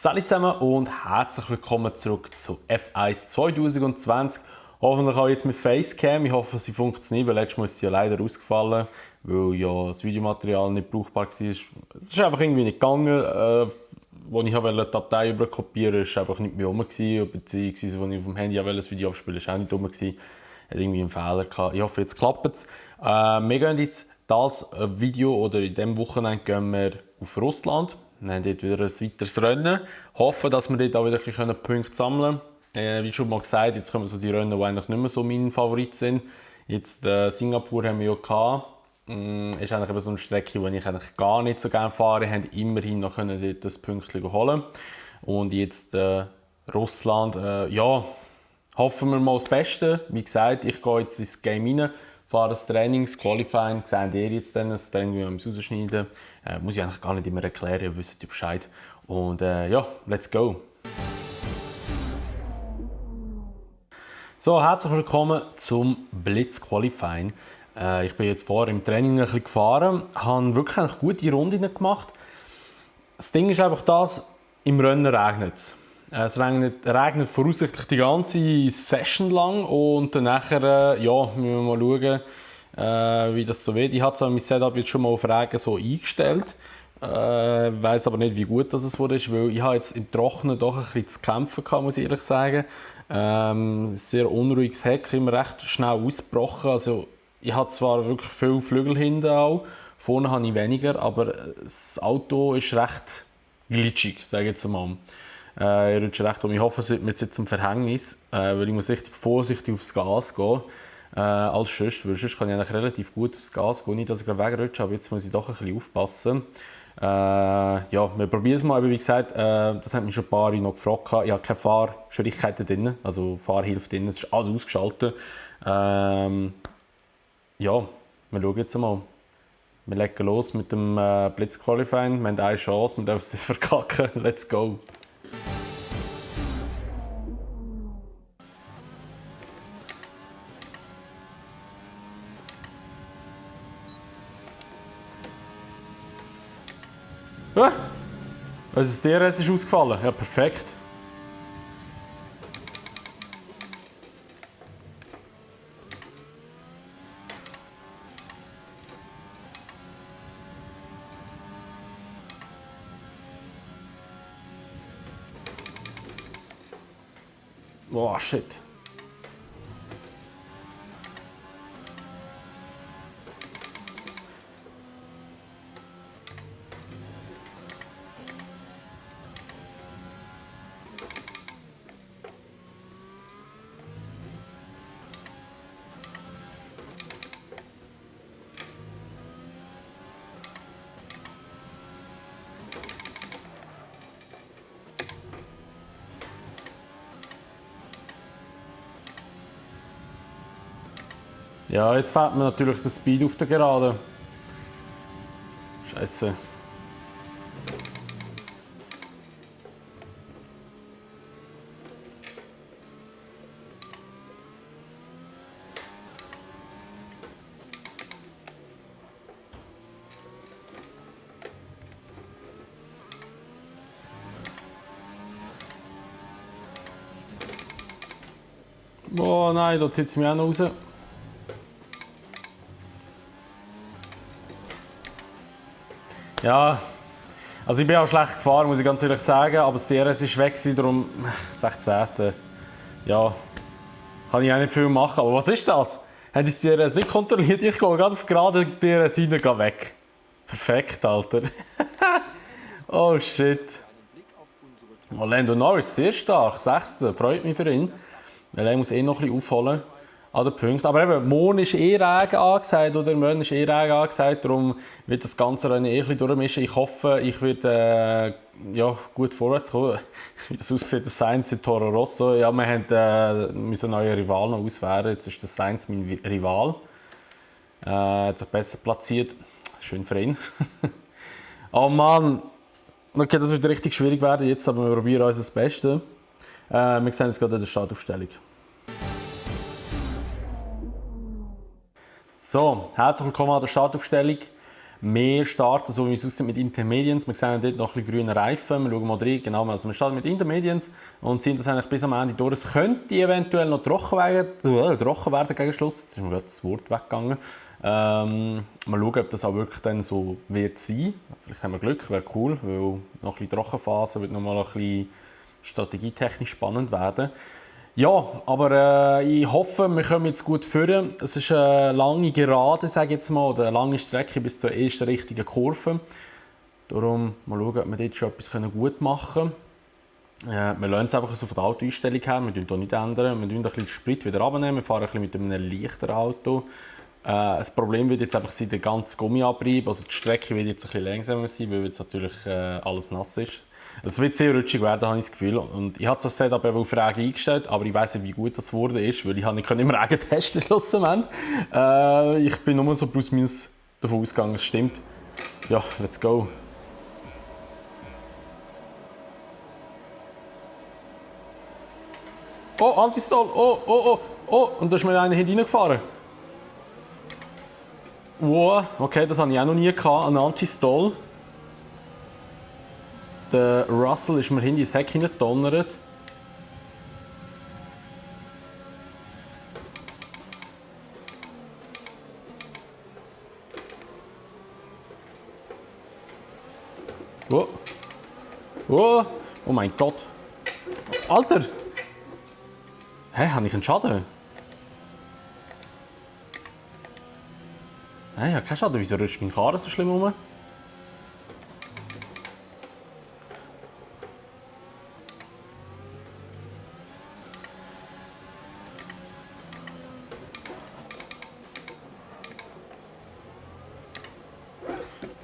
Salut zusammen und herzlich willkommen zurück zu F1 2020. Hoffentlich auch jetzt mit Facecam. Ich hoffe, sie funktioniert, weil letztes Mal ist sie ja leider ausgefallen, weil ja das Videomaterial nicht brauchbar war. Es ist einfach irgendwie nicht gegangen. Als ich die Datei überkopieren wollte, war es einfach nicht mehr rum. Beziehungsweise, als ich auf dem Handy das Video abspielen wollte, war es auch nicht rum. Hat irgendwie einen Fehler gehabt. Ich hoffe, jetzt klappt es. Wir gehen jetzt das Video oder in diesem Wochenende gehen wir auf Russland. Wir haben dort wieder ein weiteres Rennen. Hoffen, dass wir dort auch wieder Punkte sammeln können. Wie schon mal gesagt, jetzt kommen so die Rennen, die eigentlich nicht mehr so mein Favorit sind. Jetzt Singapur haben wir ja gehabt. Ist eigentlich eben so eine Strecke, die ich eigentlich gar nicht so gerne fahre. Wir haben immerhin noch dort das Pünktchen holen. Und jetzt Russland, ja, hoffen wir mal das Beste. Wie gesagt, ich gehe jetzt ins Game rein, fahre das Training, das Qualifying, seht ihr jetzt dann, das Training, wie wir es rausschneiden. Muss ich eigentlich gar nicht immer erklären, ihr wisst ja Bescheid. Und ja, let's go! So, herzlich willkommen zum Blitz Qualifying. Ich bin jetzt vorher im Training ein bisschen gefahren, habe wirklich eine gute Runde gemacht. Das Ding ist einfach das, im Rennen regnet es. Es regnet voraussichtlich die ganze Session lang und dann nachher, ja, müssen wir mal schauen, wie das so wird. Ich habe zwar mein Setup jetzt schon mal auf Regen so eingestellt, weiß aber nicht, wie gut das ist, weil ich habe jetzt im Trockenen doch ein bisschen zu kämpfen gehabt, muss ich ehrlich sagen. Sehr unruhiges Heck, immer recht schnell ausgebrochen. Also, ich habe zwar wirklich viele Flügel hinten auch, vorne habe ich weniger, aber das Auto ist recht glitschig, sage ich jetzt mal. Ich rutsche recht um. Ich hoffe, es wird mir jetzt zum Verhängnis, weil ich muss richtig vorsichtig aufs Gas gehen. Als sonst, weil sonst kann ich eigentlich relativ gut aufs Gas gehen, nicht, dass ich gerade wegrutsche, aber jetzt muss ich doch ein bisschen aufpassen. Ja, wir probieren es mal, aber wie gesagt, das haben mich schon ein paar noch gefragt. Ich habe keine Fahrschwierigkeiten drin, also Fahrhilfe drin, es ist alles ausgeschaltet. Ja, wir schauen jetzt mal. Wir legen los mit dem Blitz Qualifying. Wir haben eine Chance, wir dürfen es nicht verkacken. Let's go! Ah, also das DRS ist ausgefallen. Ja, perfekt. Boah, shit. Ja, jetzt fährt man natürlich den Speed auf der Gerade. Scheiße. Oh nein, da zieht es mich auch noch raus. Ja, also ich bin auch schlecht gefahren, muss ich ganz ehrlich sagen, aber das DRS ist weg, darum 16. Ja, kann ich auch nicht viel machen. Aber was ist das? Haben die das DRS nicht kontrolliert? Ich gehe gerade auf gerade DRS rein und gehe weg. Perfekt, Alter. Oh shit. Oh, Lando Norris, sehr stark, 6. Freut mich für ihn. Weil er muss noch ein bisschen aufholen an den Punkten. Aber eben, morgen ist Regen angesagt, oder morgen ist Regen angesagt, darum wird das ganze Rennen ein bisschen durchmischen. Ich hoffe, ich werde ja, gut vorwärts kommen. Wie das aussieht, das Sainz in Toro Rosso. Ja, wir müssen neue Rivalen auswählen. Jetzt ist das Sainz mein Rival. Hat sich besser platziert. Schön für ihn. Oh Mann! Okay, das wird richtig schwierig werden jetzt, aber wir probieren unser Bestes. Wir sehen uns gerade in der Startaufstellung. So, herzlich willkommen an der Startaufstellung. mehr starten, so wie es aussieht mit Intermedians. Wir sehen dort noch ein bisschen grüne Reifen. Wir schauen mal rein. Genau, also wir starten mit Intermedians und ziehen das eigentlich bis am Ende durch. Es könnte eventuell noch trocken werden gegen Schluss. Jetzt ist mir gerade das Wort weggegangen. Mal schauen, ob das auch wirklich dann so wird sein. Vielleicht haben wir Glück, wäre cool, weil noch ein bisschen Trockenphase wird noch mal ein bisschen strategietechnisch spannend werden. Ja, aber ich hoffe, wir kommen jetzt gut führen. Es ist eine lange Gerade, sage ich jetzt mal, oder eine lange Strecke bis zur ersten richtigen Kurve. Darum mal schauen, ob wir dort schon etwas gut machen können. Wir lassen es einfach so von der Autoeinstellung her, wir ändern nicht. Wir ändern ein bisschen den Sprit wieder runternehmen, wir fahren ein bisschen mit einem leichteren Auto. Das Problem wird jetzt einfach sein, der ganze Gummiabrieb, also die Strecke wird jetzt ein bisschen langsamer sein, weil jetzt natürlich alles nass ist. Es wird sehr rutschig werden, habe ich das Gefühl. Und ich habe das Setup eben auf Regen eingestellt, aber ich weiss nicht, wie gut das geworden ist, weil ich nicht im Regen testen schlussendlich. Ich bin nur so plus minus davon ausgegangen, es stimmt. Ja, let's go. Oh, Antistall! Oh, oh, oh, oh! Und da ist mir einer hineingefahren. Wow, okay, das hatte ich auch noch nie gehabt, ein Antistall. Der Russell ist mir hinten ins Heck hineingedonnert. Oh. Oh. Oh mein Gott. Alter! Hä, habe ich einen Schaden? Nein, ich habe keinen Schaden. Wieso rutscht mein Karren so schlimm rum?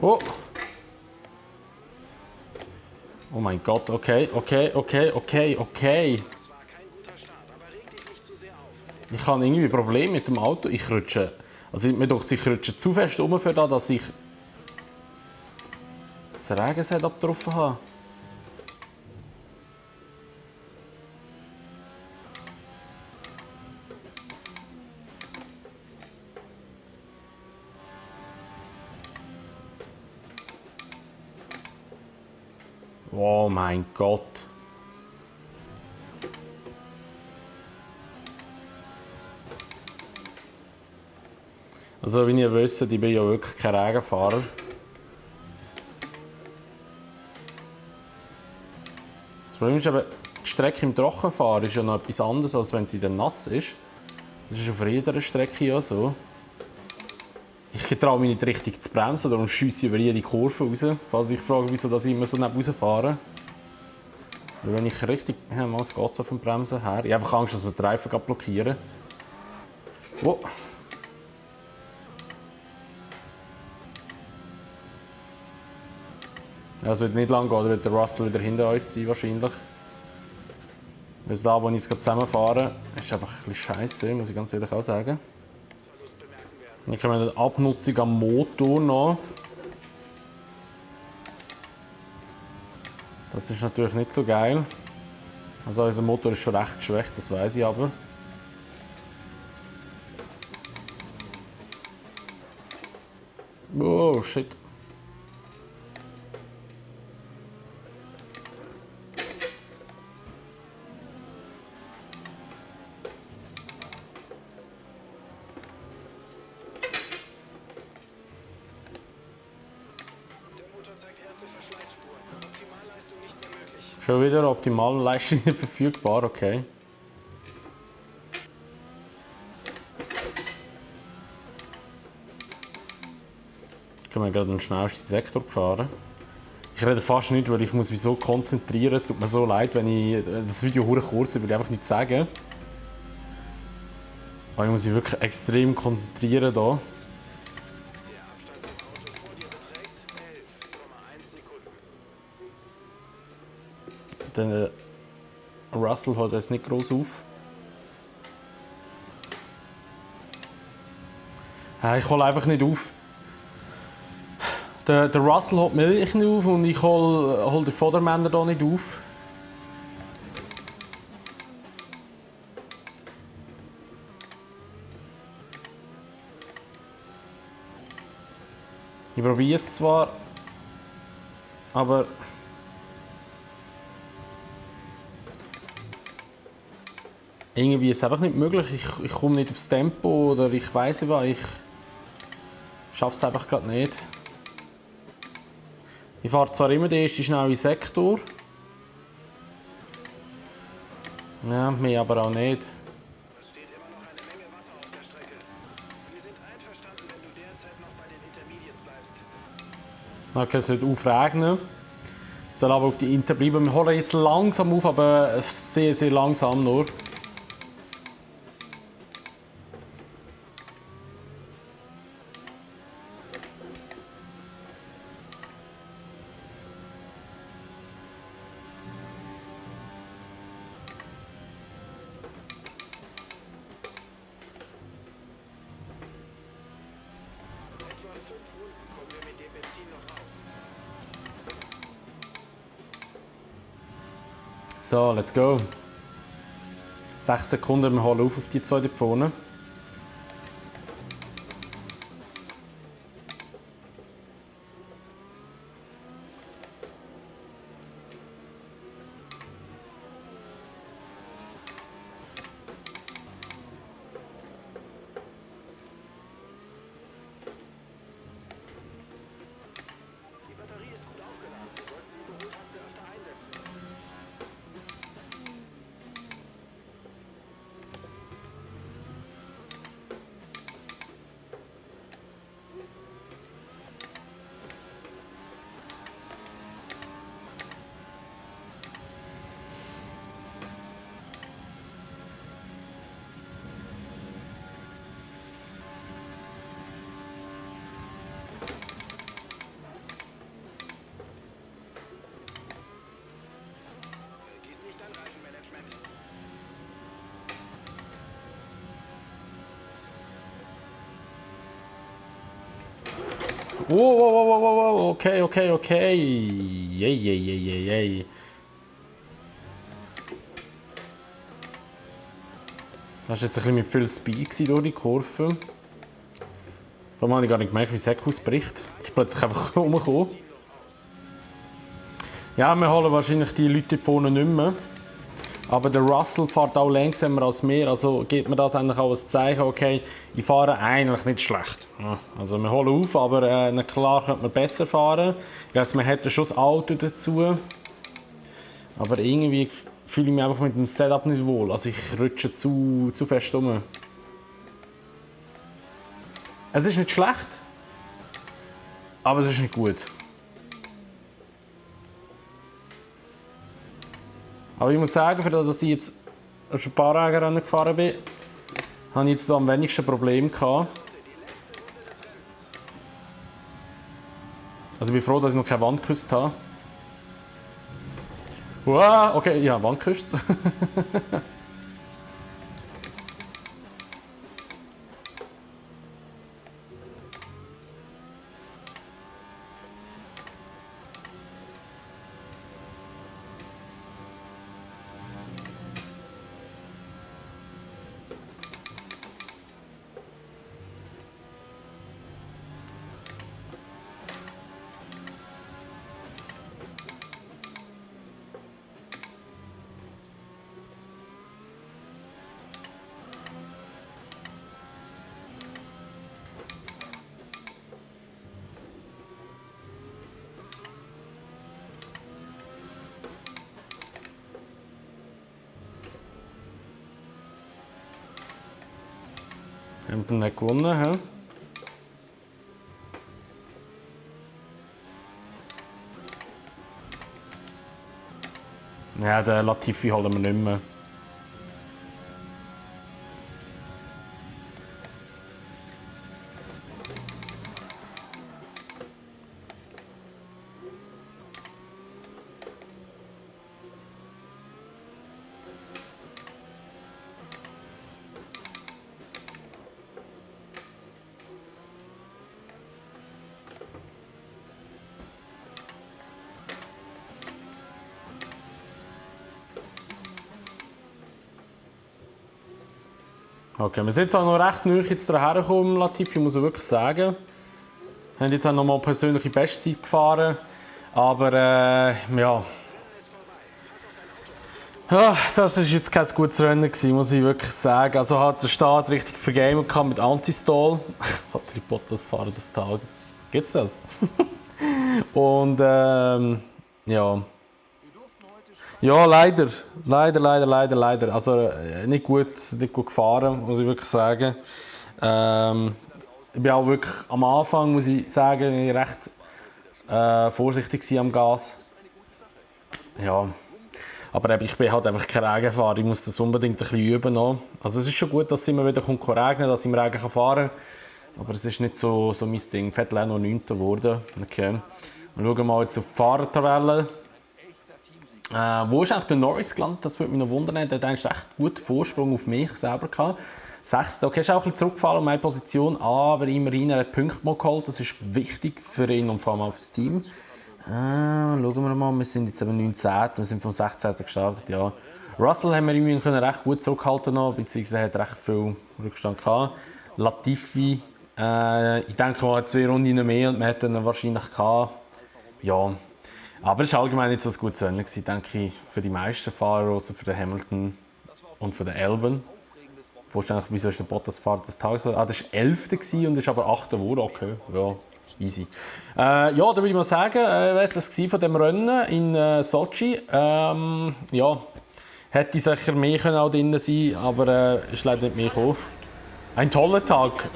Oh! Oh mein Gott, okay. Ich habe irgendwie ein Problem mit dem Auto. Ich rutsche. Also mir doch, ich rutsche zu fest um, für das, dass ich das Regensetup drauf habe. Oh mein Gott. Also wie ihr wisst, ich bin ja wirklich kein Regenfahrer. Das Problem ist aber, die Strecke im Trockenfahren ist ja noch etwas anderes, als wenn sie dann nass ist. Das ist auf jeder Strecke ja so. Ich traue mich nicht richtig zu bremsen, darum schiesse ich über jede Kurve raus. Falls ich frage, wieso ich immer so neben fahre. Weil wenn ich richtig... Ja, es geht so vom Bremsen her. Ich habe einfach Angst, dass wir die Reifen blockieren. Oh. Ja, es wird nicht lang gehen, dann wird der Russell wieder hinter uns sein wahrscheinlich. Also da, wo ich jetzt zusammenfahre, ist einfach ein bisschen scheiße, muss ich ganz ehrlich auch sagen. Dann haben wir eine Abnutzung am Motor noch. Das ist natürlich nicht so geil. Also unser Motor ist schon recht geschwächt, das weiß ich aber. Oh shit. Schon wieder optimale Leistung nicht verfügbar, okay. Ich habe gerade den schnellsten Sektor gefahren. Ich rede fast nicht, weil ich muss mich so konzentrieren. Es tut mir so leid, wenn ich das Video kurz will ich einfach nicht sagen. Aber ich muss mich wirklich extrem konzentrieren hier. Der Russell hält jetzt nicht groß auf. Ich hole einfach nicht auf. Der Russell holt mich nicht auf und ich hole den Vordermänner hier nicht auf. Ich probiere es zwar, aber irgendwie ist es einfach nicht möglich. Ich komme nicht aufs Tempo oder ich weiß nicht was. Ich schaffe es einfach gerade nicht. Ich fahre zwar immer den ersten schnellen Sektor. Ja, mehr aber auch nicht. Es steht immer noch eine Menge Wasser auf der Strecke. Wir sind einverstanden, wenn du derzeit noch bei den Intermediates bleibst. Okay, es wird aufregnen. Ich soll aber auf die Inter bleiben. Wir holen jetzt langsam auf, aber sehr, sehr langsam nur. Etwa 5 Runden kommen wir mit dem Benzin noch raus. So, let's go. 6 Sekunden, wir holen auf die zwei da vorne. Die Batterie ist gut aufgeladen. Wir sollten die Überholtaste öfter einsetzen. Vergiss nicht dein Reifenmanagement. Wow, wow, wow, wow, wow, okay, okay, okay. Yay, yay, yay, yay, yay. Das war jetzt ein bisschen mit viel Speed durch die Kurve. Vor allem habe ich gar nicht gemerkt, wie das Heck ausbricht. Ist plötzlich einfach rumgekommen. Zieh noch aus. Ja, wir holen wahrscheinlich die Leute hier vorne nicht mehr. Aber der Russell fährt auch langsamer als wir, also gibt mir das eigentlich auch als Zeichen, okay, ich fahre eigentlich nicht schlecht. Ja, also wir holen auf, aber klar könnte man besser fahren. Ich weiß, man hätte schon das Auto dazu. Aber irgendwie fühle ich mich einfach mit dem Setup nicht wohl. Also ich rutsche zu fest um. Es ist nicht schlecht, aber es ist nicht gut. Aber ich muss sagen, für das, dass ich jetzt schon ein paar Rennen gefahren bin, habe ich jetzt so am wenigsten Probleme gehabt. Die letzte Runde des Rennens. Also ich bin froh, dass ich noch keine Wand geküsst habe. Wow, okay, ja, Wand geküsst. Haben wir nicht gewonnen, hä? Ja, den Latifi holen wir nicht mehr. Okay, wir sind zwar noch recht neu jetzt daher gekommen, Latifi, muss ich wirklich sagen. Wir haben jetzt auch nochmal persönliche Bestzeit gefahren. Aber ja. Ja, das war jetzt kein gutes Rennen gewesen, muss ich wirklich sagen. Also hat der Start richtig vergamet mit Anti-Stall. Hat die Bottas-Fahrer des Tages. Gibt's das? Und ja. Ja, leider. Leider. Also nicht gut gefahren, muss ich wirklich sagen. Ich bin auch wirklich am Anfang, muss ich sagen, recht vorsichtig am Gas. Ja. Aber ich bin halt einfach kein Regenfahrer, ich muss das unbedingt ein bisschen üben noch. Also es ist schon gut, dass es immer wieder regnen, dass ich im Regen fahren kann. Aber es ist nicht so mein Ding. Vettel auch noch 9. geworden. Okay. Wir schauen mal jetzt auf die Fahrertabelle. Wo ist eigentlich der Norris gelandet? Das würde mich noch wundern. Der hat eigentlich echt guten Vorsprung auf mich selber gehabt. 6. Okay, ist auch ein bisschen zurückgefallen um meine Position, aber immerhin er hat Punkte mal geholt. Das ist wichtig für ihn und vor allem auch für das Team. Schauen wir mal, wir sind jetzt eben 19. Wir sind vom 16. gestartet. Ja. Russell haben wir irgendwie recht gut zurückhalten noch, beziehungsweise hat recht viel Rückstand gehabt. Latifi, ich denke, er hat 2 Runden mehr und man hätte ihn wahrscheinlich gehabt. Ja. Aber es war allgemein nicht so ein gutes Rennen, denke ich, für die meisten Fahrer, außer für den Hamilton und für den Albon. Wieso ist der Bottas-Fahrer des Tages? Das war 11. und ist aber 8. geworden. Okay, ja, easy. Ja, da würde ich mal sagen, wer ist das von dem Rennen in Sochi? Ja, hätte sicher mehr können auch drin sein, aber ist leider nicht mehr gekommen. Ein toller Tag.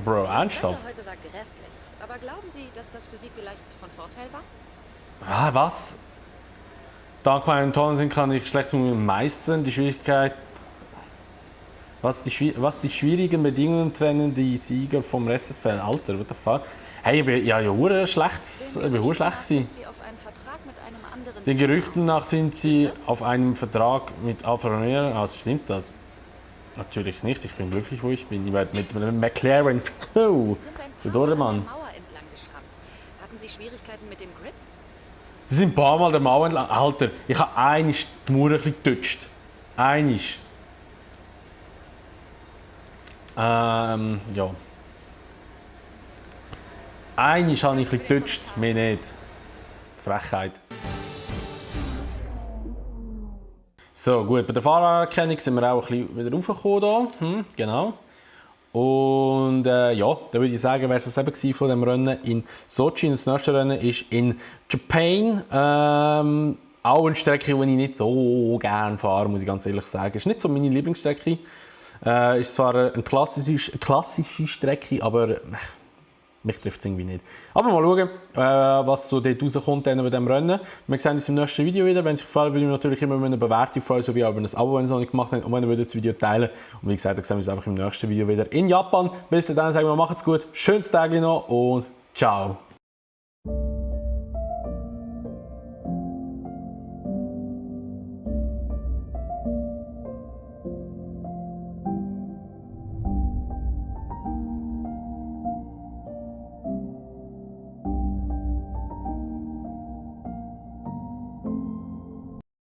Bro, ernsthaft? Heute war grässlich. Aber glauben Sie, dass das für Sie vielleicht von Vorteil war? Ah, was? Dank meinem tollen Sinn kann ich schlecht meistern. Die Schwierigkeit. Was die schwierigen Bedingungen trennen die Sieger vom Rest des Feldes. Alter, what the fuck? Hey, ich bin ja schlecht gewesen. Den Gerüchten nach sind sie auf einem Vertrag mit Alfa Romeo. Also stimmt das? Natürlich nicht. Ich bin glücklich, wo ich bin. Ich werde mit einem McLaren 2. Der Dordemann. Hatten Sie Schwierigkeiten mit dem Grip? Sie sind ein paar Mal der Mauer entlang. Alter, ich habe einmal die Mauer ein bisschen getutscht. Einmal. Ja. Einmal habe ich ein bisschen getutscht, mehr nicht. Frechheit. So, gut, bei der Fahrererkennung sind wir auch ein bisschen wieder raufgekommen hier. Genau. Und ja, da würde ich sagen, wäre es eben gewesen von dem Rennen in Sochi. Das nächste Rennen ist in Japan. Auch eine Strecke, die ich nicht so gerne fahre, muss ich ganz ehrlich sagen. Ist nicht so meine Lieblingsstrecke. Ist zwar eine klassische Strecke, aber mich trifft es irgendwie nicht. Aber mal schauen, was so dort rauskommt bei diesem Rennen. Wir sehen uns im nächsten Video wieder. Wenn es euch gefällt, würde ich natürlich immer eine Bewertung freuen, sowie auch über ein Abo, wenn ihr es noch nicht gemacht habt. Und wenn ihr das Video teilen. Und wie gesagt, dann sehen wir uns einfach im nächsten Video wieder in Japan. Bis dann sagen wir, macht's gut, schönes Tag noch und ciao.